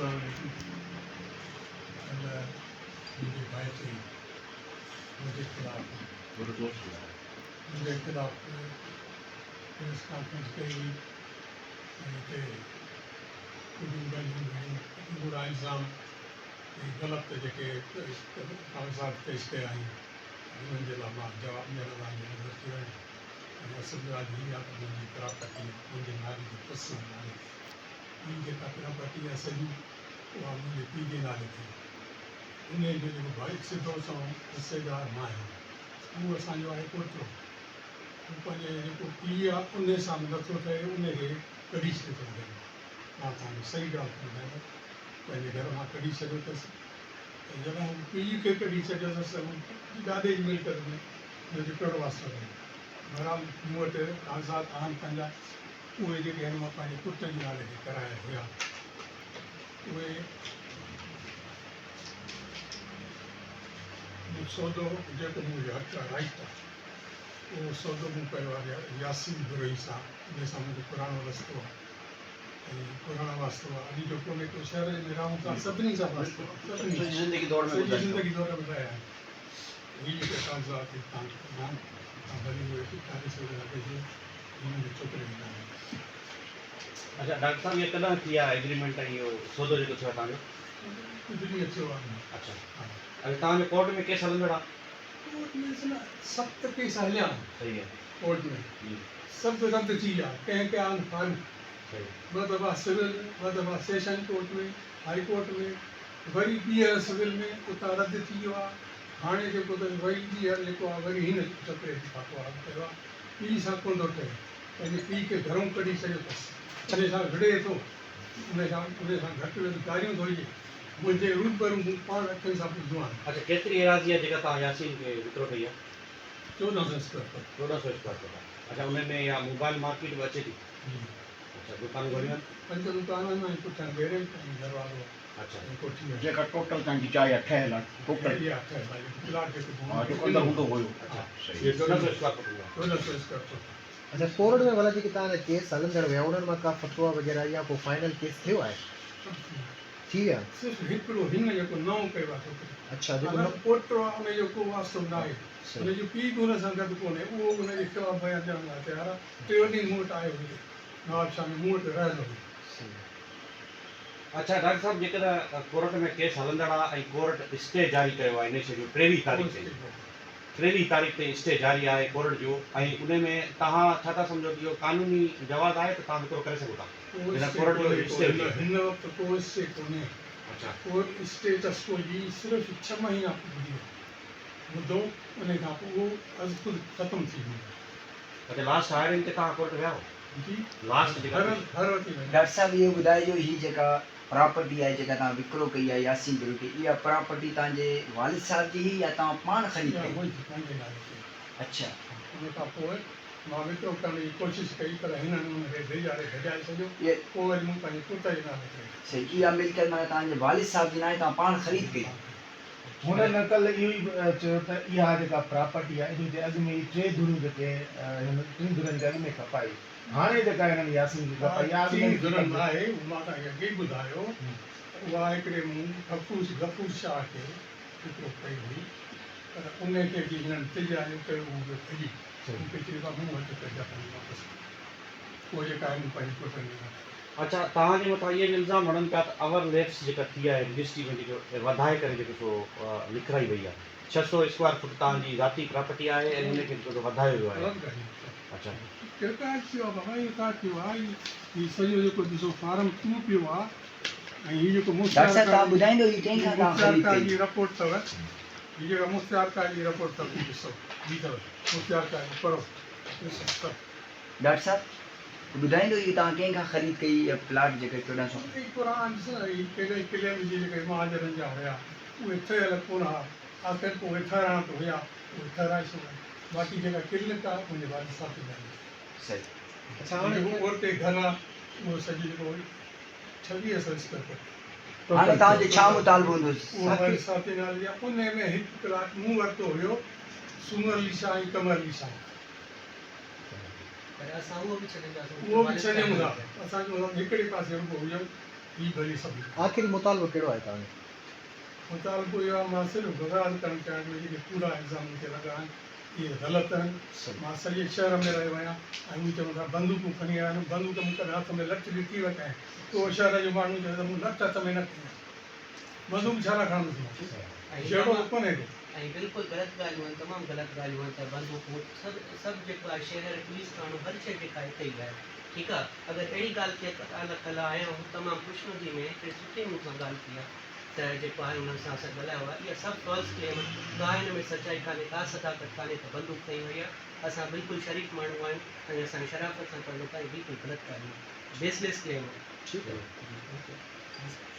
السلام عليڪم. ڪلهه منهنجي ڀائٽي منهنجي خلاف منهنجي خلاف پريس ڪانفرنس ڪئي هئي ۽ هتي ڪجهه ڳالهيون گهڻيون ڪوڙا الزام ۽ غلط جيڪي ڪاغذات پيش ڪيا آهن انهن جي لاء مان جواب ڏيڻ لاء اڄ حاضر ٿيو آهيان ۽ اصل ڳالهه هي آهي ته منهنجي پراپرٽي منهنجي نالي جي پرسنل نالي تي هي جيڪا پراپرٽي آهي سڄي اها منهنجي پيء جي نالي تي آهي. انهيء جو جيڪو ڀائي سڌو سنئون حصيدار مان آهيان. هو اسان جو آهي پوٽو. هو پنهنجي جيڪو پيء آهي انهيء سان به نٿو ٺهي، انهيء کي ڪڍي ڇڏيو اٿس گهر مان. مان توهان کي صحيح ڳالهه ٿو ٻڌايان ته پنهنجي گهر مان ڪڍي ڇڏيو اٿس ته جڏهن هو پيء کي ڪڍي ڇڏيو اٿس ته هو ڏاڏي جي ملڪيت ۾ هن جو ڪهڙو واسطو رهيو. بهرحال مون وٽ ڪاغذات آهن پنهنجا. اهي جيڪي هن مان پنهنجي پٽ جي نالي تي ڪرايا هيا، اهي مون سودو جيڪو منهنجو حق آهي، رائيٽ آهي، اهو سودو مون ڪيو آهي ياسين بروهي سان، ان سان منهنجو پراڻو رستو آهي ۽ پراڻو واسطو آهي، اڄ جو ڪونهي ڪو شهر ۾ رهون ٿا سڀني سان واسطو آهي، سڀني سان زندگي دور ۾ سڄي زندگي دور ۾ رهيا آهيون. هي جيڪي ڪاغذات هي توهان کي ڏنا آهن، توهان ڀلي اهي ڏيکاري سگهو ٿا ته هي هنن جي ڇوڪري جي نالي تي. اڇا ڊاڪٽر صاحب اهي ڪڏهن ٿي آهي ايگريمينٽ ۽ اهو سودو جيڪو ٿيو آهي توهان جو؟ ڪجهه ڏينهن ٿيو آهي. اڇا اڇا توهان جو ڪورٽ ۾ ڪيس هلندڙ آهي؟ ڪورٽ ۾ اصل ست ڪيس هليا آهن. صحيح آهي. ڪورٽ ۾ جي. سڀ رد ٿي ويا ڪنهن ڪيا آهن فارغ. صحيح. ٻه دفعا سول ٻه دفعا سيشن ڪورٽ ۾ هائي ڪورٽ ۾ وري ٻيهر سول ۾ اتان رد ٿي ويو آهي هاڻي جيڪو اٿس وري ٻيهر جيڪو آهي وري هن ڇوڪري جي ڦاڪو آهي ڪيو آهي. پيء سان ڪونه ٿو ٺهي. پنهنجي پيء کي گهرئون ڪڍي ڇڏيو اٿس. انهيء سان وڙهي ٿو. انهيء سان گهٽ وڌ گاريون ٿو ڏئي. منهنجي روبرو مون پاڻ اکين سان ٻڌو آهي. اڇا ڪيتري ايراضي آهي جيڪا توهان ياسين کي وڪرو ڪئي آهي؟ 1400 اسڪوائر فوٽ. 1400 اسڪوائر فوٽ آهي. اڇا انهي ۾ اها موبائل مارڪيٽ به اچي ٿي؟ جي. اڇا دڪان گهڻيون آهن؟ پنج دڪان آهن ۽ پٺيان گيريج ۽ دروازو آهي. اڇا. ۽ ڪوٺي آهي. جيڪا ٽوٽل توهان جي جاء آهي ٺهيل آهي ٽوٽل. اها ٺهيل آهي جيڪو پلاٽ جيڪو ها جيڪو اندر هوندو هيو. اڇا صحيح. اهو 1400 اسڪوائر فوٽ هوندو آهي. 1400 اسڪوائر فوٽ. اڇا ڪورٽ ۾ ڀلا جيڪي توهان جا ڪيس هلندڙ هيا انهن مان ڪا فتويٰ وغيره يا ڪو فائنل ڪيس ٿيو آهي؟ سڀ ٿي ويا. ٿي ويا. صرف هڪڙو هن جيڪو نئون ڪيو آهي ڇوڪري. اڇا جيڪو اگر پوٽو آهي ان جو ڪو واسطو ناهي. صحيح. ان جو پيء به ان سان گڏ ڪونهي اهو به ان جي خلاف بيان ڏيڻ لاء تيار آهي. ٽيون ڏينهن مون وٽ آيو هجي نوابشاهه ۾ مون وٽ رهيل هجي. صحيح. اڇا ڊاڪٽر صاحب جيڪڏهن ڪورٽ ۾ ڪيس هلندڙ آ ۽ ڪورٽ اسٽي جاري ڪيو آهي انهي شي جو 23 تاريخ تائين 23 تاريخ تائين اسٽي جاري آهي ڪورٽ جو ۽ انهي ۾ توهان ڇا ٿا سمجهو ته اهو قانوني جواز آهي ته توهان وڪرو ڪري سگهو ٿا ڪو جڏهن اسٽي ڪورٽ جو ڪونهي اسٽي ڪو هجي. هن وقت ڪو اسٽي ڪونهي اڇا. ڪو اسٽيٽس ڪو جي صرف ڇهه مهينا پڄندي آهي مدو انهي کان پوء اهو ازخود ختم ٿي ويندو. اڇا لاسٽ هائرنگ تي توهان ڪورٽ ويا هو؟ هر هر وتي وڃان. ڊاڪٽر صاحب اهو ٻڌائجو هي جيڪا پراپرٽي آهي جيڪا توهان وڪرو ڪئي آهي ياسين بروهي کي اها پراپرٽي توهان جي والد صاحب جي هئي يا توهان پاڻ خريد اها ڪئي؟ منهنجي پنهنجي نالي تي هئي. اڇا. ان کان پوء مان وڪرو ڪرڻ جي ڪوشش ڪئي پر هنن ان کي ڊيڄاري ڀڄائي ڇڏيو. پوء وري مون پنهنجي پٽ جي نالي ڪئي. صحيح اها ملڪيت معنيٰ توهان جي والد صاحب جي ناهي توهان پاڻ خريد ڪئي. هن نقل اهو ئي چيو ته اها جيڪا پراپرٽي آهي ان جي اڳ ۾ ئي ٽي ڌريون جيڪي هنن ٽن ڌرين کي اڳ ۾ کپائي هاڻي جيڪا هنن ياسين کي کپائي اها اڳ ۾ ٽين ڌرين ناهي اهو مان توهان کي اڳي ئي ٻڌايو ته اها هڪڙي مون غفور غفور شاهه کي وڪرو ڪئي هئي پر ان کي به هنن تجاريو ڪيو اهو به ڀڄي مون کي چيو ته مون وٽ پئسا کڻي واپس ڪر پوء جيڪا آهي مون پنهنجي پٽن ڏي وٺي. اڇا توهان جي مٿان اهي به الزام هڻن پيا ته اوور ليپس جيڪا ٿي آهي رجسٽري ۾ جيڪو وڌائي ڪري جيڪو سو لکرائي وئي آهي 600 اسڪوائر فٽ توهان جي ذاتي پراپرٽي آهي ۽ ان کي جيڪو سو وڌايو ويو آهي. غلط ڳالهيون ٿا. اڇا. رڪارڊ ٿيو آهي بابا هي رڪارڊ ٿيو آهي هي سڄو جيڪو ڏسو فارم ٽو پيو آهي ۽ هي جيڪو ڊاڪٽر صاحب توهان ٻڌائيندو هي ڪنهن کان توهان خريد مختيارڪار ڪئي؟ جي رپورٽ اٿو هي جيڪا مختيارڪار جي رپورٽ اٿو هي ڏسو هي اٿو مختيارڪار جي پڙهو ڏسو سڀ. ڊاڪٽر صاحب ٻڌائيندو هي توهان ڪنهن کان خريد ڪئي اها پلاٽ جيڪا 1400. هي قرآن ڏس نه هي ڪهڙي ڪليم جي جيڪي مهاجرن جا هيا اهي ٺهيل ڪونه ها آخر پوء اهي ٺهرائڻا ته هيا اهي ٺهرائي ڇڏيا باقي جيڪا ڪلينڪ آهي منهنجي والد صاحب جي نالي تي صحيح. اڇا هاڻي جيڪو اورتي گهر آهي اهو سڄو جيڪو 2600 اسڪوائر فوٽ هاڻي توهان جو ڇا مطالبو هوندو؟ اهو والد صاحب جي نالي تي آهي انهي ۾ هڪ پلاٽ مون ورتو هيو سومر علي شاهه ۽ قمر علي شاهه کان. پر اسان اهو به ڇڏينداسون اهو به ڇڏيون ٿا اسان چون ٿا ته هڪڙي پاسي رڳو هجن هي ڀلي سڀ. آخري مطالبو ڪهڙو آهي توهان جو؟ مطالبو اهو آهي مان صرف وضاحت ڪرڻ چاهيان ٿو جيڪي ڪوڙا الزام مون تي لڳا آهن اهي غلط آهن مان سڄي شهر ۾ رهيو آهيان ۽ هو چون ٿا بندوقون کڻي آيا آهن بندوق مون ڪڏهن هٿ ۾ لٺ ڏٺي هئي ڪنهن اهو شهر جو ماڻهو چوي ته مون لٺ هٿ ۾ نه کنئي آهي بندوق ڇا لاء کڻندس مان جهڙو به ڪونهي ڪو. ۽ بلڪل غلط ڳالهيون آهن تمام غلط ڳالهيون آهن ته بندوقون سڀ سڀ جيڪو آهي شهر پوليس ٿاڻو هر شيء جيڪا هتي ئي آهي ٺيڪ آهي اگر اهڙي ڳالهه ٿئي ته الله ڪلهه آيا آهيون تمام خوشنودي ۾ هڪڙي سٺي مون سان ڳالهه ٿي آهي ته جيڪو آهي انهن سان اسان ڳالهايو آهي اها سڀ فالس ڪليم آهن ڪا هن ۾ سچائي ڪانهي ڪا صداقت ڪانهي ته بندوق کنئي وئي آهي اسان بلڪل شريف ماڻهو آهيون ۽ اسان شرافت سان تعلق آهي بلڪل غلط ڳالهيون آهن بيس ليس ڪليم آهن. ٺيڪ آهي. جي.